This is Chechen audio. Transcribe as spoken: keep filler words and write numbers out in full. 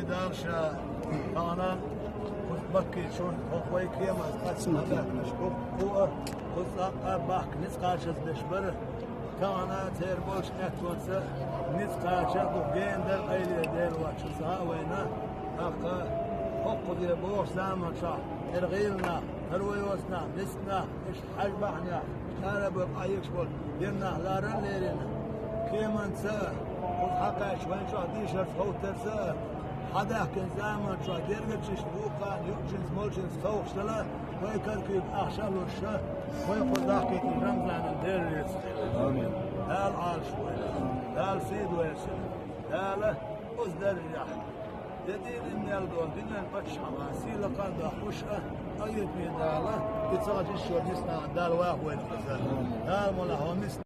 Дала ша тахана кхуза Маккийчун хӀокху вай кеман кхаьчна хьабаьхкинарш бу-, бу а, кхуза цӀаккха бахка ницкъ кхачазбеш бара. Тахана церан болчу аьттонца ницкъ кхача а бу, гена дара къайле Дела воцчунца а вайна. ТӀаккха хӀокхуза бохучу заманчохь тера гӀийла нах, тара вай оцу нах, миска нах, иштта хьажа бахьанехь, чара а бан къахьоьгуш болу диннах лара а лерина, кеманца а, кхуза хьакхаьчча вайн чохь дийшарца, хӀоттарца а, хьадаьхкина заманчохь гергарчашна вукхарна юучуьнца, молчуьнца совгӀаташ дала, вай кара куьйга ахча а луш, вай кхуза дахкийтина Рамзанан Дела реза хила. Амин. Дала Ӏалаш войла. Дала сий дойла шуна. Дала оцу даржехь, я дийна мел долу дуьненан паччахьан сийлахь а дохуш а, къахетаме Дала, и ца гӀача ишшо нисна Дала ваха вайна хаза. Дала мала хьо нисна.